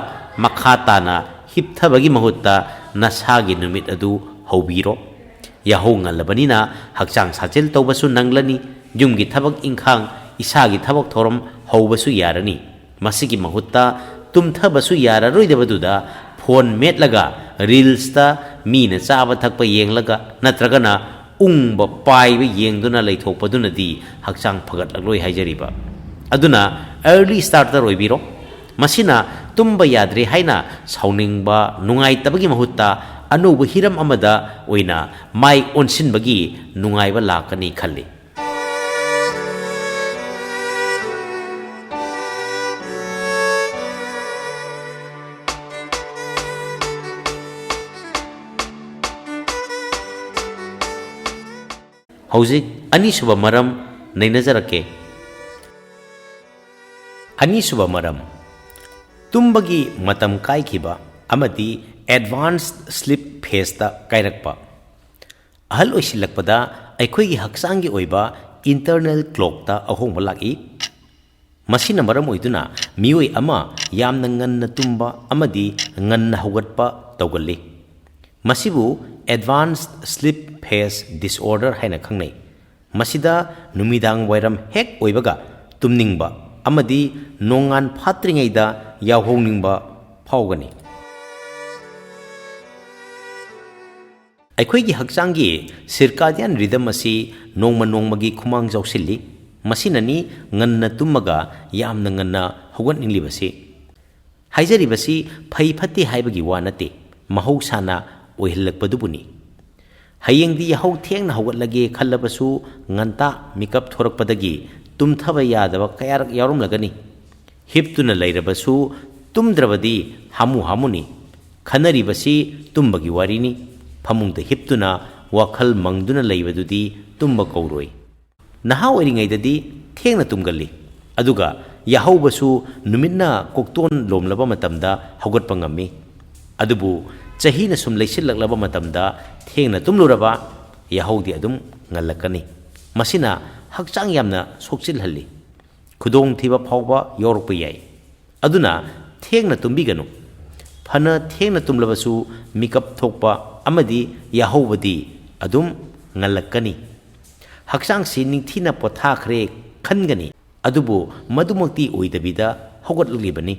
ꯃꯈꯥ ꯇꯥꯅ ꯍꯤꯞꯊꯕꯒꯤ ꯃꯍꯨꯠꯇ ꯅꯁꯥꯒꯤ ꯅꯨꯃꯤꯠ ꯑꯗꯨ ꯍꯧꯕꯤꯔꯣ꯫ ꯌꯥꯍꯧ ꯉꯜꯂꯕꯅꯤꯅ ꯍꯛꯆꯥꯡ ꯁꯥꯖꯦꯜ ꯇꯧꯕꯁꯨ ꯅꯪꯂꯅꯤ, ꯌꯨꯝꯒꯤ ꯊꯕꯛ ꯏꯪꯈꯥꯡ, ꯏꯁꯥꯒꯤ ꯊꯕꯛ ꯊꯧꯔꯝ ꯍꯧꯕꯁꯨ ꯌꯥꯔꯅꯤ꯫ ꯃꯁꯤꯒꯤ ꯃꯍꯨꯠꯇ ꯇꯨꯝꯊꯕꯁꯨ ꯌꯥꯔꯔꯣꯏꯗꯕꯗꯨꯗ phone ꯃꯦꯠꯂꯒ reelsꯇ ꯃꯤꯅ ꯆꯥꯕ ꯊꯛꯄ ꯌꯦꯡꯂꯒ ꯅꯠꯇ꯭ꯔꯒꯅ ꯎꯪꯕ ꯄꯥꯏꯕ ꯌꯦꯡꯗꯨꯅ ꯂꯩꯊꯣꯛꯄꯗꯨꯅꯗꯤ ꯍꯛꯆꯥꯡ ꯐꯒꯠꯂꯛꯂꯣꯏ ꯍꯥꯏꯖꯔꯤꯕ꯫ ꯑꯗꯨꯅ early starter ꯑꯣꯏꯕꯤꯔꯣ꯫ ꯃꯁꯤꯅ ꯇꯨꯝꯕ ꯌꯥꯗ꯭ꯔꯦ ꯍꯥꯏꯅ ꯁꯥꯎꯅꯤꯡꯕ, ꯅꯨꯡꯉꯥꯏꯇꯕꯒꯤ ꯃꯍꯨꯠꯇ ꯑꯅꯧꯕ ꯍꯤꯔꯝ ꯑꯃꯗ ꯑꯣꯏꯅ ꯃꯥꯏ ꯑꯣꯟꯁꯤꯟꯕꯒꯤ ꯅꯨꯡꯉꯥꯏꯕ ꯂꯥꯛꯀꯅꯤ ꯈꯜꯂꯤ꯫ ꯍꯧꯖꯤꯛ ꯑꯅꯤꯁꯨꯕ ꯃꯔꯝ ꯅꯩꯅꯖꯔꯛꯀꯦ꯫ ꯑꯅꯤꯁꯨꯕ ꯃꯔꯝ, ꯇꯨꯝꯕꯒꯤ ꯃꯇꯝ ꯀꯥꯏꯈꯤꯕ ꯑꯃꯗꯤ advanced sleep phaseꯇ ꯀꯥꯏꯔꯛꯄ꯫ ꯑꯍꯜ ꯑꯣꯏꯁꯤꯜꯂꯛꯄꯗ ꯑꯩꯈꯣꯏꯒꯤ ꯍꯛꯆꯥꯡꯒꯤ ꯑꯣꯏꯕ ꯏꯟꯇꯔꯅꯦꯜ ꯀ꯭ꯂꯣꯛꯇ ꯑꯍꯣꯡꯕ ꯂꯥꯛꯏ꯫ ꯃꯁꯤꯅ ꯃꯔꯝ ꯑꯣꯏꯗꯨꯅ ꯃꯤꯑꯣꯏ ꯑꯃ ꯌꯥꯝꯅ ꯉꯟꯅ ꯇꯨꯝꯕ ꯑꯃꯗꯤ ꯉꯟꯅ ꯍꯧꯒꯠꯄ ꯇꯧꯒꯜꯂꯤ꯫ ꯃꯁꯤꯕꯨ advanced sleep phase disorder ꯍꯥꯏꯅ ꯈꯪꯅꯩ꯫ ꯃꯁꯤꯗ ꯅꯨꯃꯤꯗꯥꯡ ꯋꯥꯏꯔꯝ ꯍꯦꯛ ꯑꯣꯏꯕꯒ ꯇꯨꯝꯅꯤꯡꯕ ꯑꯃꯗꯤ ꯅꯣꯡꯉꯥꯟ ꯐꯥꯠꯇ꯭ꯔꯤꯉꯩꯗ ꯌꯥꯍꯧꯅꯤꯡꯕ ꯐꯥꯎꯒꯅꯤ꯫ ꯑꯩꯈꯣꯏꯒꯤ ꯍꯛꯆꯥꯡꯒꯤ circadian rhythm ꯑꯁꯤ ꯅꯣꯡꯃ ꯅꯣꯡꯃꯒꯤ ꯈꯨꯃꯥꯡ ꯆꯥꯎꯁꯤꯜꯂꯤ꯫ ꯃꯁꯤꯅꯅꯤ ꯉꯟꯅ ꯇꯨꯝꯃꯒ ꯌꯥꯝꯅ ꯉꯟꯅ ꯍꯧꯒꯠꯅꯤꯡꯂꯤꯕꯁꯤ꯫ ꯍꯥꯏꯖꯔꯤꯕꯁꯤ ꯐꯩ ꯐꯠꯇꯦ ꯍꯥꯏꯕꯒꯤ ꯋꯥ ꯅꯠꯇꯦ, ꯃꯍꯧꯁꯥꯅ ꯑꯣꯏꯍꯜꯂꯛꯄꯗꯨꯕꯨꯅꯤ꯫ ꯍꯌꯦꯡꯗꯤ ꯌꯥꯍꯧ ꯊꯦꯡꯅ ꯍꯧꯒꯠꯂꯒꯦ ꯈꯜꯂꯕꯁꯨ, ꯉꯟꯇꯥ ꯃꯤꯀꯞ ꯊꯣꯔꯛꯄꯗꯒꯤ ꯇꯨꯝꯊꯕ ꯌꯥꯗꯕ ꯀꯌꯥꯔꯛ ꯌꯥꯎꯔꯝꯂꯒꯅꯤ꯫ ꯍꯤꯞꯇꯨꯅ ꯂꯩꯔꯕꯁꯨ ꯇꯨꯝꯗ꯭ꯔꯕꯗꯤ ꯍꯥꯃꯨ ꯍꯥꯃꯨꯅꯤ꯫ ꯈꯟꯅꯔꯤꯕꯁꯤ ꯇꯨꯝꯕꯒꯤ ꯋꯥꯔꯤꯅꯤ꯫ ꯐꯃꯨꯡꯗ ꯍꯤꯞꯇꯨꯅ ꯋꯥꯈꯜ ꯃꯪꯗꯨꯅ ꯂꯩꯕꯗꯨꯗꯤ ꯇꯨꯝꯕ ꯀꯧꯔꯣꯏ꯫ ꯅꯍꯥ ꯑꯣꯏꯔꯤꯉꯩꯗꯗꯤ ꯊꯦꯡꯅ ꯇꯨꯝꯒꯜꯂꯤ, ꯑꯗꯨꯒ ꯌꯥꯍꯧꯕꯁꯨ ꯅꯨꯃꯤꯠꯅ ꯀꯣꯛꯇꯣꯟ ꯂꯣꯝꯂꯕ ꯃꯇꯝꯗ ꯍꯧꯒꯠꯄ ꯉꯝꯃꯤ꯫ ꯑꯗꯨꯕꯨ ꯆꯍꯤꯅ ꯁꯨꯝ ꯂꯩꯁꯤꯜꯂꯛꯂꯕ ꯃꯇꯝꯗ ꯊꯦꯡꯅ ꯇꯨꯝꯂꯨꯔꯕ, ꯌꯥꯍꯧꯗꯤ ꯑꯗꯨꯝ ꯉꯜꯂꯛꯀꯅꯤ꯫ ꯃꯁꯤꯅ ꯍꯛꯆꯥꯡ ꯌꯥꯝꯅ ꯁꯣꯛꯆꯤꯜꯍꯜꯂꯤ꯫ ꯈꯨꯗꯣꯡꯊꯤꯕ ꯐꯥꯎꯕ ꯌꯥꯎꯔꯛꯄ ꯌꯥꯏ꯫ ꯑꯗꯨꯅ ꯊꯦꯡꯅ ꯇꯨꯝꯕꯤꯒꯅꯨ꯫ ꯐꯅ ꯊꯦꯡꯅ ꯇꯨꯝꯂꯕꯁꯨ ꯃꯤꯀꯞ ꯊꯣꯛꯄ ꯑꯃꯗꯤ ꯌꯥꯍꯧꯕꯗꯤ ꯑꯗꯨꯝ ꯉꯜꯂꯛꯀꯅꯤ꯫ ꯍꯛꯆꯥꯡꯁꯤ ꯅꯤꯡꯊꯤꯅ ꯄꯣꯊꯥꯈ꯭ꯔꯦ ꯈꯟꯒꯅꯤ, ꯑꯗꯨꯕꯨ ꯃꯗꯨꯃꯛꯇꯤ ꯑꯣꯏꯗꯕꯤꯗ ꯍꯧꯒꯠꯂꯛꯂꯤꯕꯅꯤ꯫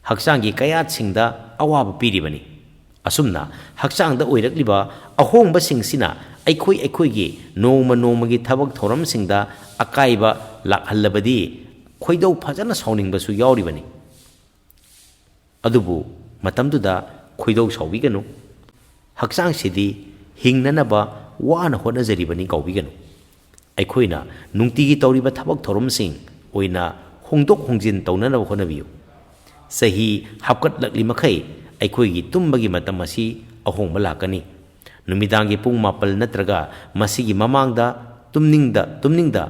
ꯍꯛꯆꯥꯡꯒꯤ ꯀꯌꯥꯠꯁꯤꯡꯗ ꯑꯋꯥꯕ ꯄꯤꯔꯤꯕꯅꯤ꯫ ꯑꯁꯨꯝꯅ ꯍꯛꯆꯥꯡꯗ ꯑꯣꯏꯔꯛꯂꯤꯕ ꯑꯍꯣꯡꯕꯁꯤꯡꯁꯤꯅ ꯑꯩꯈꯣꯏ ꯑꯩꯈꯣꯏꯒꯤ ꯅꯣꯡꯃ ꯅꯣꯡꯃꯒꯤ ꯊꯕꯛ ꯊꯧꯔꯝꯁꯤꯡꯗ ꯑꯀꯥꯏꯕ ꯂꯥꯛꯍꯜꯂꯕꯗꯤ ꯈꯣꯏꯗꯧ ꯐꯖꯅ ꯁꯥꯎꯅꯤꯡꯕꯁꯨ ꯌꯥꯎꯔꯤꯕꯅꯤ꯫ ꯑꯗꯨꯕꯨ ꯃꯇꯝꯗꯨꯗ ꯈꯣꯏꯗꯧ ꯁꯥꯎꯕꯤꯒꯅꯨ꯫ ꯍꯛꯆꯥꯡꯁꯤꯗꯤ ꯍꯤꯡꯅꯅꯕ ꯋꯥꯅ ꯍꯣꯠꯅꯖꯔꯤꯕꯅꯤ ꯀꯥꯎꯕꯤꯒꯅꯨ꯫ ꯑꯩꯈꯣꯏꯅ ꯅꯨꯡꯇꯤꯒꯤ ꯇꯧꯔꯤꯕ ꯊꯕꯛ ꯊꯧꯔꯝꯁꯤꯡ ꯑꯣꯏꯅ ꯍꯣꯡꯗꯣꯛ ꯍꯣꯡꯖꯤꯟ ꯇꯧꯅꯅꯕ ꯍꯣꯠꯅꯕꯤꯌꯨ꯫ ꯆꯍꯤ ꯍꯥꯞꯀꯠꯂꯛꯂꯤ ꯃꯈꯩ ꯑꯩꯈꯣꯏꯒꯤ ꯇꯨꯝꯕꯒꯤ ꯃꯇꯝ ꯑꯁꯤ ꯑꯍꯣꯡꯕ ꯂꯥꯛꯀꯅꯤ꯫ ꯅꯨꯃꯤꯗꯥꯡꯒꯤ ꯄꯨꯡ ꯃꯥꯄꯜ ꯅꯠꯇ꯭ꯔꯒ ꯃꯁꯤꯒꯤ ꯃꯃꯥꯡꯗ ꯇꯨꯝꯅꯤꯡꯗ ꯇꯨꯝꯅꯤꯡꯗ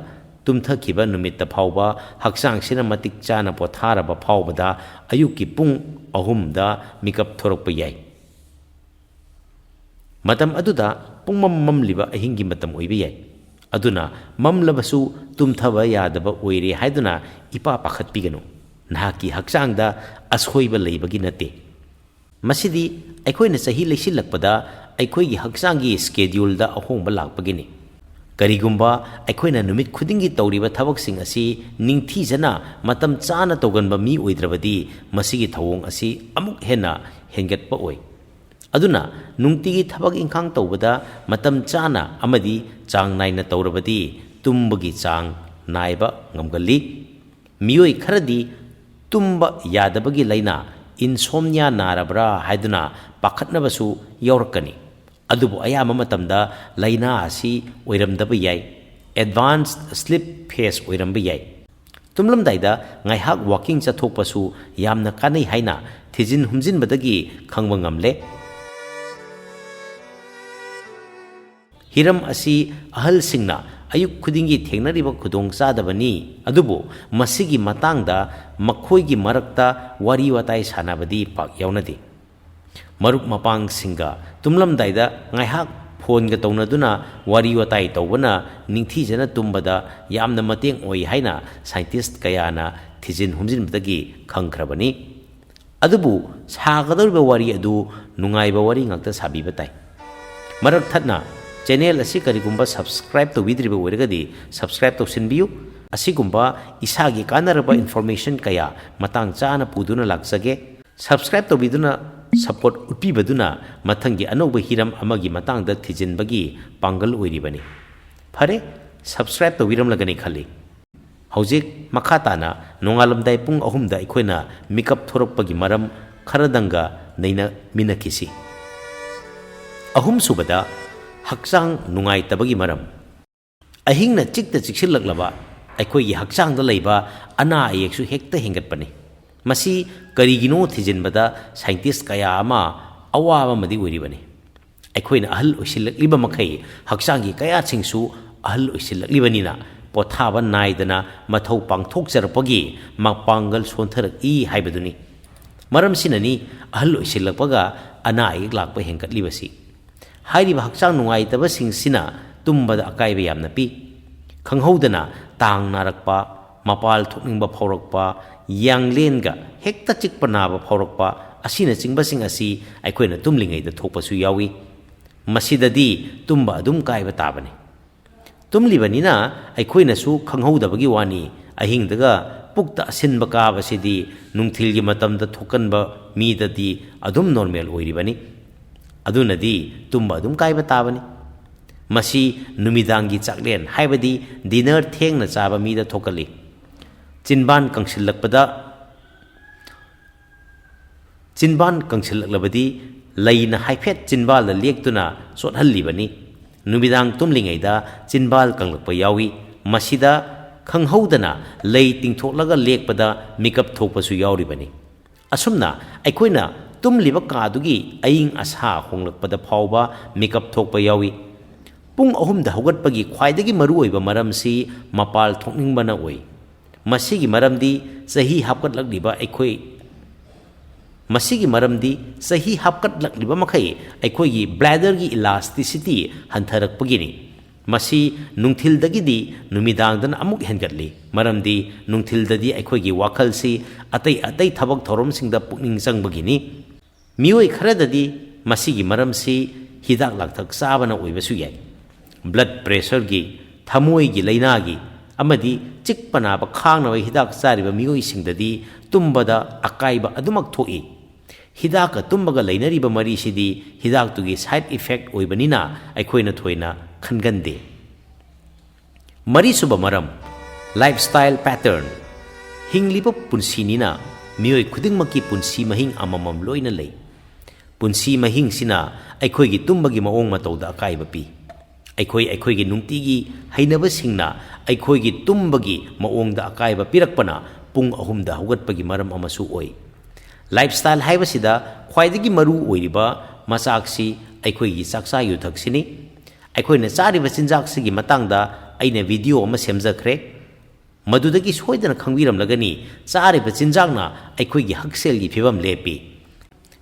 ꯇꯨꯝꯊꯈꯤꯕ ꯅꯨꯃꯤꯠꯇ ꯐꯥꯎꯕ ꯍꯛꯆꯥꯡꯁꯤꯅ ꯃꯇꯤꯛ ꯆꯥꯅ ꯄꯣꯊꯥꯔꯕ ꯐꯥꯎꯕꯗ ꯑꯌꯨꯛꯀꯤ ꯄꯨꯡ ꯑꯍꯨꯝꯗ ꯃꯤꯀꯞ ꯊꯣꯔꯛꯄ ꯌꯥꯏ꯫ ꯃꯇꯝ ꯑꯗꯨꯗ ꯄꯨꯡꯃꯝ ꯃꯝꯂꯤꯕ ꯑꯍꯤꯡꯒꯤ ꯃꯇꯝ ꯑꯣꯏꯕ ꯌꯥꯏ꯫ ꯑꯗꯨꯅ ꯃꯝꯂꯕꯁꯨ ꯇꯨꯝꯊꯕ ꯌꯥꯗꯕ ꯑꯣꯏꯔꯦ ꯍꯥꯏꯗꯨꯅ ꯏꯄꯥ ꯄꯥꯈꯠꯄꯤꯒꯅꯨ꯫ ꯅꯍꯥꯛꯀꯤ ꯍꯛꯆꯥꯡꯗ ꯑꯁꯣꯏꯕ ꯂꯩꯕꯒꯤ ꯅꯠꯇꯦ꯫ ꯃꯁꯤꯗꯤ ꯑꯩꯈꯣꯏꯅ ꯆꯍꯤ ꯂꯩꯁꯤꯜꯂꯛꯄꯗ ꯑꯩꯈꯣꯏꯒꯤ ꯍꯛꯆꯥꯡꯒꯤ ꯁ꯭ꯀꯦꯗ꯭ꯌꯨꯜꯗ ꯑꯍꯣꯡꯕ ꯂꯥꯛꯄꯒꯤꯅꯤ꯫ ꯀꯔꯤꯒꯨꯝꯕ ꯑꯩꯈꯣꯏꯅ ꯅꯨꯃꯤꯠ ꯈꯨꯗꯤꯡꯒꯤ ꯇꯧꯔꯤꯕ ꯊꯕꯛꯁꯤꯡ ꯑꯁꯤ ꯅꯤꯡꯊꯤꯖꯅ ꯃꯇꯝ ꯆꯥꯅ ꯇꯧꯒꯟꯕ ꯃꯤ ꯑꯣꯏꯗ꯭ꯔꯕꯗꯤ ꯃꯁꯤꯒꯤ ꯊꯧꯑꯣꯡ ꯑꯁꯤ ꯑꯃꯨꯛ ꯍꯦꯟꯅ ꯍꯦꯟꯒꯠꯄ ꯑꯣꯏ꯫ ꯑꯗꯨꯅ ꯅꯨꯡꯇꯤꯒꯤ ꯊꯕꯛ ꯏꯪꯈꯥꯡ ꯇꯧꯕꯗ ꯃꯇꯝ ꯆꯥꯅ ꯑꯃꯗꯤ ꯆꯥꯡ ꯅꯥꯏꯅ ꯇꯧꯔꯕꯗꯤ ꯇꯨꯝꯕꯒꯤ ꯆꯥꯡ ꯅꯥꯏꯕ ꯉꯝꯒꯜꯂꯤ꯫ ꯃꯤꯑꯣꯏ ꯈꯔꯗꯤ ꯇꯨꯝꯕ ꯌꯥꯗꯕꯒꯤ ꯂꯥꯏꯅꯥ, insomnia, ꯅꯥꯔꯕ꯭ꯔꯥ ꯍꯥꯏꯗꯨꯅ ꯄꯥꯈꯠꯅꯕꯁꯨ ꯌꯥꯎꯔꯛꯀꯅꯤ꯫ ꯑꯗꯨꯕꯨ ꯑꯌꯥꯝꯕ ꯃꯇꯝꯗ ꯂꯥꯏꯅꯥ ꯑꯁꯤ ꯑꯣꯏꯔꯝꯗꯕ ꯌꯥꯏ, advanced sleep phase ꯑꯣꯏꯔꯝꯕ ꯌꯥꯏ꯫ ꯇꯨꯝꯂꯝꯗꯥꯏꯗ ꯉꯥꯏꯍꯥꯛ walking ꯆꯠꯊꯣꯛꯄꯁꯨ ꯌꯥꯝꯅ ꯀꯥꯟꯅꯩ ꯍꯥꯏꯅ ꯊꯤꯖꯤꯟ ꯍꯨꯝꯖꯤꯟꯕꯗꯒꯤ ꯈꯪꯕ ꯉꯝꯂꯦ꯫ ꯍꯤꯔꯝ ꯑꯁꯤ ꯑꯍꯜꯁꯤꯡꯅ ꯑꯌꯨꯛ ꯈꯨꯗꯤꯡꯒꯤ ꯊꯦꯡꯅꯔꯤꯕ ꯈꯨꯗꯣꯡꯆꯥꯗꯕꯅꯤ, ꯑꯗꯨꯕꯨ ꯃꯁꯤꯒꯤ ꯃꯇꯥꯡꯗ ꯃꯈꯣꯏꯒꯤ ꯃꯔꯛꯇ ꯋꯥꯔꯤ ꯋꯥꯇꯥꯏ ꯁꯥꯟꯅꯕꯗꯤ ꯄꯥꯛ ꯌꯥꯎꯅꯗꯦ꯫ ꯃꯔꯨꯞ ꯃꯄꯥꯡꯁꯤꯡꯒ ꯇꯨꯝꯂꯝꯗꯥꯏꯗ ꯉꯥꯏꯍꯥꯛ ꯐꯣꯟꯒ ꯇꯧꯅꯗꯨꯅ ꯋꯥꯔꯤ ꯋꯥꯇꯥꯏ ꯇꯧꯕꯅ ꯅꯤꯡꯊꯤꯖꯅ ꯇꯨꯝꯕꯗ ꯌꯥꯝꯅ ꯃꯇꯦꯡ ꯑꯣꯏ ꯍꯥꯏꯅ scientist ꯀꯌꯥꯅ ꯊꯤꯖꯤꯟ ꯍꯨꯝꯖꯤꯟꯕꯗꯒꯤ ꯈꯪꯈ꯭ꯔꯕꯅꯤ꯫ ꯑꯗꯨꯕꯨ ꯁꯥꯒꯗꯧꯔꯤꯕ ꯋꯥꯔꯤ ꯑꯗꯨ ꯅꯨꯡꯉꯥꯏꯕ ꯋꯥꯔꯤ ꯉꯥꯛꯇ ꯁꯥꯕꯤꯕ ꯇꯥꯏ꯫ ꯃꯔꯛ ꯊꯠꯅ channel ꯑꯁꯤ ꯀꯔꯤꯒꯨꯝꯕ subscribe ꯇꯧꯕꯤꯗ꯭ꯔꯤꯕ ꯑꯣꯏꯔꯒꯗꯤ subscribe ꯇꯧꯁꯤꯟꯕꯤꯌꯨ꯫ ꯑꯁꯤꯒꯨꯝꯕ ꯏꯁꯥꯒꯤ ꯀꯥꯟꯅꯔꯕ information ꯀꯌꯥ ꯃꯇꯥꯡ ꯆꯥꯅ ꯄꯨꯗꯨꯅ ꯂꯥꯛꯆꯒꯦ꯫ Subscribe ꯇꯧꯕꯤꯗꯨꯅ support ꯎꯠꯄꯤꯕꯗꯨꯅ ꯃꯊꯪꯒꯤ ꯑꯅꯧꯕ ꯍꯤꯔꯝ ꯑꯃꯒꯤ ꯃꯇꯥꯡꯗ ꯊꯤꯖꯤꯟꯕꯒꯤ ꯄꯥꯡꯒꯜ ꯑꯣꯏꯔꯤꯕꯅꯤ꯫ ꯐꯔꯦ, subscribe ꯇꯧꯕꯤꯔꯝꯂꯒꯅꯤ ꯈꯜꯂꯤ꯫ ꯍꯧꯖꯤꯛ ꯃꯈꯥ ꯇꯥꯅ ꯅꯣꯡꯉꯥꯜꯂꯝꯗꯥꯏ ꯄꯨꯡ ꯑꯍꯨꯝꯗ ꯑꯩꯈꯣꯏꯅ ꯃꯤꯀꯞ ꯊꯣꯔꯛꯄꯒꯤ ꯃꯔꯝ ꯈꯔꯗꯪꯒ ꯅꯩꯅꯃꯤꯟꯅꯈꯤꯁꯤ꯫ ꯑꯍꯨꯝꯁꯨꯕꯗ, ꯍꯛꯆꯥꯡ ꯅꯨꯡꯉꯥꯏꯇꯕꯒꯤ ꯃꯔꯝ꯫ ꯑꯍꯤꯡꯅ ꯆꯤꯛꯇ ꯆꯤꯛꯁꯤꯜꯂꯛꯂꯕ ꯑꯩꯈꯣꯏꯒꯤ ꯍꯛꯆꯥꯡꯗ ꯂꯩꯕ ꯑꯅꯥ ꯑꯌꯦꯛꯁꯨ ꯍꯦꯛꯇ ꯍꯦꯟꯒꯠꯄꯅꯤ꯫ ꯃꯁꯤ ꯀꯔꯤꯒꯤꯅꯣ ꯊꯤꯖꯤꯟꯕꯗ scientist ꯀꯌꯥ ꯑꯃ ꯑꯋꯥꯕ ꯑꯃꯗꯤ ꯑꯣꯏꯔꯤꯕꯅꯤ꯫ ꯑꯩꯈꯣꯏꯅ ꯑꯍꯜ ꯑꯣꯏꯁꯤꯜꯂꯛꯂꯤꯕ ꯃꯈꯩ ꯍꯛꯆꯥꯡꯒꯤ ꯀꯌꯥꯠꯁꯤꯡꯁꯨ ꯑꯍꯜ ꯑꯣꯏꯁꯤꯜꯂꯛꯂꯤꯕꯅꯤꯅ ꯄꯣꯊꯥꯕ ꯅꯥꯏꯗꯅ ꯃꯊꯧ ꯄꯥꯡꯊꯣꯛꯆꯔꯛꯄꯒꯤ ꯃꯄꯥꯡꯒꯜ ꯁꯣꯟꯊꯔꯛꯏ ꯍꯥꯏꯕꯗꯨꯅꯤ꯫ ꯃꯔꯝꯁꯤꯅꯅꯤ ꯑꯍꯜ ꯑꯣꯏꯁꯤꯜꯂꯛꯄꯒ ꯑꯅꯥ ꯑꯌꯦꯛ ꯂꯥꯛꯄ ꯍꯦꯟꯒꯠꯂꯤꯕꯁꯤ꯫ ꯍꯥꯏꯔꯤꯕ ꯍꯛꯆꯥꯡ ꯅꯨꯡꯉꯥꯏꯇꯕꯁꯤꯡꯁꯤꯅ ꯇꯨꯝꯕꯗ ꯑꯀꯥꯏꯕ ꯌꯥꯝꯅ ꯄꯤ꯫ ꯈꯪꯍꯧꯗꯅ ꯇꯥꯡ ꯅꯥꯔꯛꯄ, ꯃꯄꯥꯜ ꯊꯣꯛꯅꯤꯡꯕ ꯐꯥꯎꯔꯛꯄ, ꯌꯥꯡꯂꯦꯟꯒ ꯍꯦꯛꯇ ꯆꯤꯛꯄ ꯅꯥꯕ ꯐꯥꯎꯔꯛꯄ ꯑꯁꯤꯅꯆꯤꯡꯕꯁꯤꯡ ꯑꯁꯤ ꯑꯩꯈꯣꯏꯅ ꯇꯨꯝꯂꯤꯉꯩꯗ ꯊꯣꯛꯄꯁꯨ ꯌꯥꯎꯏ꯫ ꯃꯁꯤꯗꯗꯤ ꯇꯨꯝꯕ ꯑꯗꯨꯝ ꯀꯥꯏꯕ ꯇꯥꯕꯅꯤ꯫ ꯇꯨꯝꯂꯤꯕꯅꯤꯅ ꯑꯩꯈꯣꯏꯅꯁꯨ ꯈꯪꯍꯧꯗꯕꯒꯤ ꯋꯥꯅꯤ, ꯑꯍꯤꯡꯗꯒ ꯄꯨꯛꯇ ꯑꯁꯤꯟꯕ ꯀꯥꯕꯁꯤꯗꯤ ꯅꯨꯡꯊꯤꯜꯒꯤ ꯃꯇꯝꯗ ꯊꯣꯛꯀꯟꯕ ꯃꯤꯗꯗꯤ ꯑꯗꯨꯝ ꯅꯣꯔꯃꯦꯜ ꯑꯣꯏꯔꯤꯕꯅꯤ꯫ ꯑꯗꯨꯅꯗꯤ ꯇꯨꯝꯕ ꯑꯗꯨꯝ ꯀꯥꯏꯕ ꯇꯥꯕꯅꯤ꯫ ꯃꯁꯤ ꯅꯨꯃꯤꯗꯥꯡꯒꯤ ꯆꯥꯛꯂꯦꯟ, ꯍꯥꯏꯕꯗꯤ ꯗꯤꯅꯔ ꯊꯦꯡꯅ ꯆꯥꯕ ꯃꯤꯗ ꯊꯣꯛꯀꯜꯂꯤ꯫ ꯆꯤꯟꯕꯥꯟ ꯀꯪꯁꯤꯜꯂꯛꯄꯗ ꯆꯤꯟꯕꯥꯟ ꯀꯪꯁꯤꯜꯂꯛꯂꯕꯗꯤ ꯂꯩꯅ ꯍꯥꯏꯐꯦꯠ ꯆꯤꯟꯕꯥꯜꯗ ꯂꯦꯛꯇꯨꯅ ꯆꯣꯠꯍꯜꯂꯤꯕꯅꯤ꯫ ꯅꯨꯃꯤꯗꯥꯡ ꯇꯨꯝꯂꯤꯉꯩꯗ ꯆꯤꯟꯕꯥꯜ ꯀꯪꯂꯛꯄ ꯌꯥꯎꯏ꯫ ꯃꯁꯤꯗ ꯈꯪꯍꯧꯗꯅ ꯂꯩ ꯇꯤꯡꯊꯣꯛꯂꯒ ꯂꯦꯛꯄꯗ ꯃꯤꯀꯞ ꯊꯣꯛꯄꯁꯨ ꯌꯥꯎꯔꯤꯕꯅꯤ꯫ ꯑꯁꯨꯝꯅ ꯑꯩꯈꯣꯏꯅ ꯇꯨꯝꯂꯤꯕ ꯀꯥꯗꯨꯒꯤ ꯑꯏꯪ ꯑꯁꯥ ꯍꯣꯡꯂꯛꯄꯗ ꯐꯥꯎꯕ ꯃꯤꯀꯞ ꯊꯣꯛꯄ ꯌꯥꯎꯏ꯫ ꯄꯨꯡ ꯑꯍꯨꯝꯗ ꯍꯧꯒꯠꯄꯒꯤ ꯈ꯭ꯋꯥꯏꯗꯒꯤ ꯃꯔꯨꯑꯣꯏꯕ ꯃꯔꯝꯁꯤ ꯃꯄꯥꯜ ꯊꯣꯛꯅꯤꯡꯕꯅ ꯑꯣꯏ꯫ ꯃꯁꯤꯒꯤ ꯃꯔꯝꯗꯤ ꯆꯍꯤ ꯍꯥꯞꯀꯠꯂꯛꯂꯤꯕ ꯑꯩꯈꯣꯏ, ꯃꯁꯤꯒꯤ ꯃꯔꯝꯗꯤ ꯆꯍꯤ ꯍꯥꯞꯀꯠꯂꯛꯂꯤꯕ ꯃꯈꯩ ꯑꯩꯈꯣꯏꯒꯤ ꯕ꯭ꯂꯦꯗꯔꯒꯤ ꯏꯂꯥꯁꯇꯤꯁꯤꯇꯤ ꯍꯟꯊꯔꯛꯄꯒꯤꯅꯤ꯫ ꯃꯁꯤ ꯅꯨꯡꯊꯤꯜꯗꯒꯤꯗꯤ ꯅꯨꯃꯤꯗꯥꯡꯗꯅ ꯑꯃꯨꯛ ꯍꯦꯟꯒꯠꯂꯤ, ꯃꯔꯝꯗꯤ ꯅꯨꯡꯊꯤꯜꯗꯗꯤ ꯑꯩꯈꯣꯏꯒꯤ ꯋꯥꯈꯜꯁꯤ ꯑꯇꯩ ꯑꯇꯩ ꯊꯕꯛ ꯊꯧꯔꯝꯁꯤꯡꯗ ꯄꯨꯛꯅꯤꯡ ꯆꯪꯕꯒꯤꯅꯤ꯫ ꯃꯤꯑꯣꯏ ꯈꯔꯗꯗꯤ ꯃꯁꯤꯒꯤ ꯃꯔꯝꯁꯤ ꯍꯤꯗꯥꯛ ꯂꯥꯡꯊꯛ ꯆꯥꯕꯅ ꯑꯣꯏꯕꯁꯨ ꯌꯥꯏ꯫ ꯕ꯭ꯂꯗ ꯄ꯭ꯔꯦꯁꯔꯒꯤ, ꯊꯃꯣꯏꯒꯤ ꯂꯥꯏꯅꯥꯒꯤ ꯑꯃꯗꯤ ꯆꯤꯛꯄ ꯅꯥꯕ ꯈꯥꯡꯅꯕ ꯍꯤꯗꯥꯛ ꯆꯥꯔꯤꯕ ꯃꯤꯑꯣꯏꯁꯤꯡꯗꯗꯤ ꯇꯨꯝꯕꯗ ꯑꯀꯥꯏꯕ ꯑꯗꯨꯃꯛ ꯊꯣꯛꯏ꯫ ꯍꯤꯗꯥꯛꯀ ꯇꯨꯝꯕꯒ ꯂꯩꯅꯔꯤꯕ ꯃꯔꯤꯁꯤꯗꯤ ꯍꯤꯗꯥꯛꯇꯨꯒꯤ ꯁꯥꯏꯗ ꯏꯐꯦꯛ ꯑꯣꯏꯕꯅꯤꯅ ꯑꯩꯈꯣꯏꯅ ꯊꯣꯏꯅ ꯈꯟꯒꯟꯗꯦ꯫ ꯃꯔꯤꯁꯨꯕ ꯃꯔꯝ, ꯂꯥꯏꯐꯁ꯭ꯇꯥꯏꯜ ꯄꯦꯇꯔꯟ꯫ ꯍꯤꯡꯂꯤꯕ ꯄꯨꯟꯁꯤꯅꯤꯅ ꯃꯤꯑꯣꯏ ꯈꯨꯗꯤꯡꯃꯛꯀꯤ ꯄꯨꯟꯁꯤ ꯃꯍꯤꯡ ꯑꯃꯃꯝ ꯂꯣꯏꯅ ꯂꯩ꯫ ꯄꯨꯟꯁꯤ ꯃꯍꯤꯡꯁꯤꯅ ꯑꯩꯈꯣꯏꯒꯤ ꯇꯨꯝꯕꯒꯤ ꯃꯑꯣꯡ ꯃꯇꯧꯗ ꯑꯀꯥꯏꯕ ꯄꯤ꯫ ꯑꯩꯈꯣꯏ ꯑꯩꯈꯣꯏꯒꯤ ꯅꯨꯡꯇꯤꯒꯤ ꯍꯩꯅꯕꯁꯤꯡꯅ ꯑꯩꯈꯣꯏꯒꯤ ꯇꯨꯝꯕꯒꯤ ꯃꯑꯣꯡꯗ ꯑꯀꯥꯏꯕ ꯄꯤꯔꯛꯄꯅ ꯄꯨꯡ ꯑꯍꯨꯝꯗ ꯍꯧꯒꯠꯄꯒꯤ ꯃꯔꯝ ꯑꯃꯁꯨ ꯑꯣꯏ꯫ ꯂꯥꯏꯐꯁ꯭ꯇꯥꯏꯜ ꯍꯥꯏꯕꯁꯤꯗ ꯈ꯭ꯋꯥꯏꯗꯒꯤ ꯃꯔꯨ ꯑꯣꯏꯔꯤꯕ ꯃꯆꯥꯛꯁꯤ ꯑꯩꯈꯣꯏꯒꯤ ꯆꯥꯛꯆꯥ ꯌꯨꯊꯛꯁꯤꯅꯤ꯫ ꯑꯩꯈꯣꯏꯅ ꯆꯥꯔꯤꯕ ꯆꯤꯟꯖꯥꯛꯁꯤꯒꯤ ꯃꯇꯥꯡꯗ ꯑꯩꯅ ꯚꯤꯗꯤꯑꯣ ꯑꯃ ꯁꯦꯝꯖꯈ꯭ꯔꯦ꯫ ꯃꯗꯨꯗꯒꯤ ꯁꯣꯏꯗꯅ ꯈꯪꯕꯤꯔꯝꯂꯒꯅꯤ, ꯆꯥꯔꯤꯕ ꯆꯤꯟꯖꯥꯛꯅ ꯑꯩꯈꯣꯏꯒꯤ ꯍꯛꯁꯦꯜꯒꯤ ꯐꯤꯕꯝ ꯂꯦꯞꯄꯤ꯫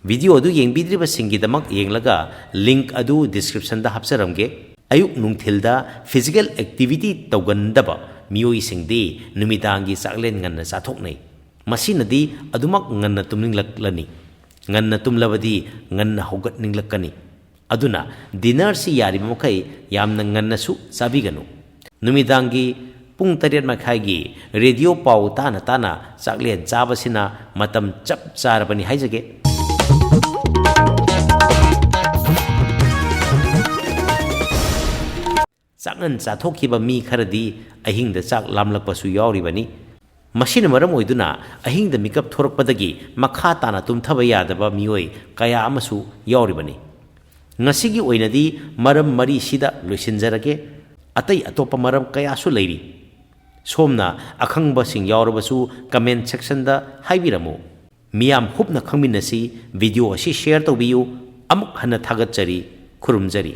Video ꯑꯗꯨ ꯌꯦꯡꯕꯤꯗ꯭ꯔꯤꯕꯁꯤꯡꯒꯤꯗꯃꯛ ꯌꯦꯡꯂꯒ link ꯑꯗꯨ descriptionꯗ ꯍꯥꯞꯆꯔꯝꯒꯦ꯫ ꯑꯌꯨꯛ ꯅꯨꯡꯊꯤꯜꯗ physical activity ꯇꯧꯒꯟꯗꯕ ꯃꯤꯑꯣꯏꯁꯤꯡꯗꯤ ꯅꯨꯃꯤꯗꯥꯡꯒꯤ ꯆꯥꯛꯂꯦꯟ ꯉꯟꯅ ꯆꯥꯊꯣꯛꯅꯩ꯫ ꯃꯁꯤꯅꯗꯤ ꯑꯗꯨꯃꯛ ꯉꯟꯅ ꯇꯨꯝꯅꯤꯡꯂꯛꯂꯅꯤ꯫ ꯉꯟꯅ ꯇꯨꯝꯂꯕꯗꯤ ꯉꯟꯅ ꯍꯧꯒꯠꯅꯤꯡꯂꯛꯀꯅꯤ꯫ ꯑꯗꯨꯅ dinnerꯁꯤ ꯌꯥꯔꯤꯕ ꯃꯈꯩ ꯌꯥꯝꯅ ꯉꯟꯅꯁꯨ ꯆꯥꯕꯤꯒꯅꯨ꯫ ꯅꯨꯃꯤꯗꯥꯡꯒꯤ ꯄꯨꯡ ꯇꯔꯦꯠ ꯃꯈꯥꯏꯒꯤ ꯔꯦꯗꯤꯑꯣ ꯄꯥꯎ ꯇꯥꯅ ꯇꯥꯅ ꯆꯥꯛꯂꯦꯟ ꯆꯥꯕꯁꯤꯅ ꯃꯇꯝ ꯆꯞ ꯆꯥꯔꯕꯅꯤ ꯍꯥꯏꯖꯒꯦ꯫ ꯆꯥꯛꯉꯟ ꯆꯥꯊꯣꯛꯈꯤꯕ ꯃꯤ ꯈꯔꯗꯤ ꯑꯍꯤꯡꯗ ꯆꯥꯛ ꯂꯥꯝꯂꯛꯄꯁꯨ ꯌꯥꯎꯔꯤꯕꯅꯤ꯫ ꯃꯁꯤꯅ ꯃꯔꯝ ꯑꯣꯏꯗꯨꯅ ꯑꯍꯤꯡꯗ ꯃꯤꯀꯞ ꯊꯣꯔꯛꯄꯗꯒꯤ ꯃꯈꯥ ꯇꯥꯅ ꯇꯨꯝꯊꯕ ꯌꯥꯗꯕ ꯃꯤꯑꯣꯏ ꯀꯌꯥ ꯑꯃꯁꯨ ꯌꯥꯎꯔꯤꯕꯅꯤ꯫ ꯉꯁꯤꯒꯤ ꯑꯣꯏꯅꯗꯤ ꯃꯔꯝ ꯃꯔꯤꯁꯤꯗ ꯂꯣꯏꯁꯤꯟꯖꯔꯒꯦ꯫ ꯑꯇꯩ ꯑꯇꯣꯞꯄ ꯃꯔꯝ ꯀꯌꯥꯁꯨ ꯂꯩꯔꯤ꯫ ꯁꯣꯝꯅ ꯑꯈꯪꯕꯁꯤꯡ ꯌꯥꯎꯔꯕꯁꯨ comment sectionꯗ ꯍꯥꯏꯕꯤꯔꯝꯃꯨ꯫ ꯃꯤꯌꯥꯝ ꯍꯨꯞꯅ ꯈꯪꯃꯤꯟꯅꯁꯤ꯫ Video ꯑꯁꯤ share ꯇꯧꯕꯤꯌꯨ꯫ ꯑꯃꯨꯛ ꯍꯟꯅ ꯊꯥꯒꯠꯆꯔꯤ, ꯈꯨꯔꯨꯝꯖꯔꯤ꯫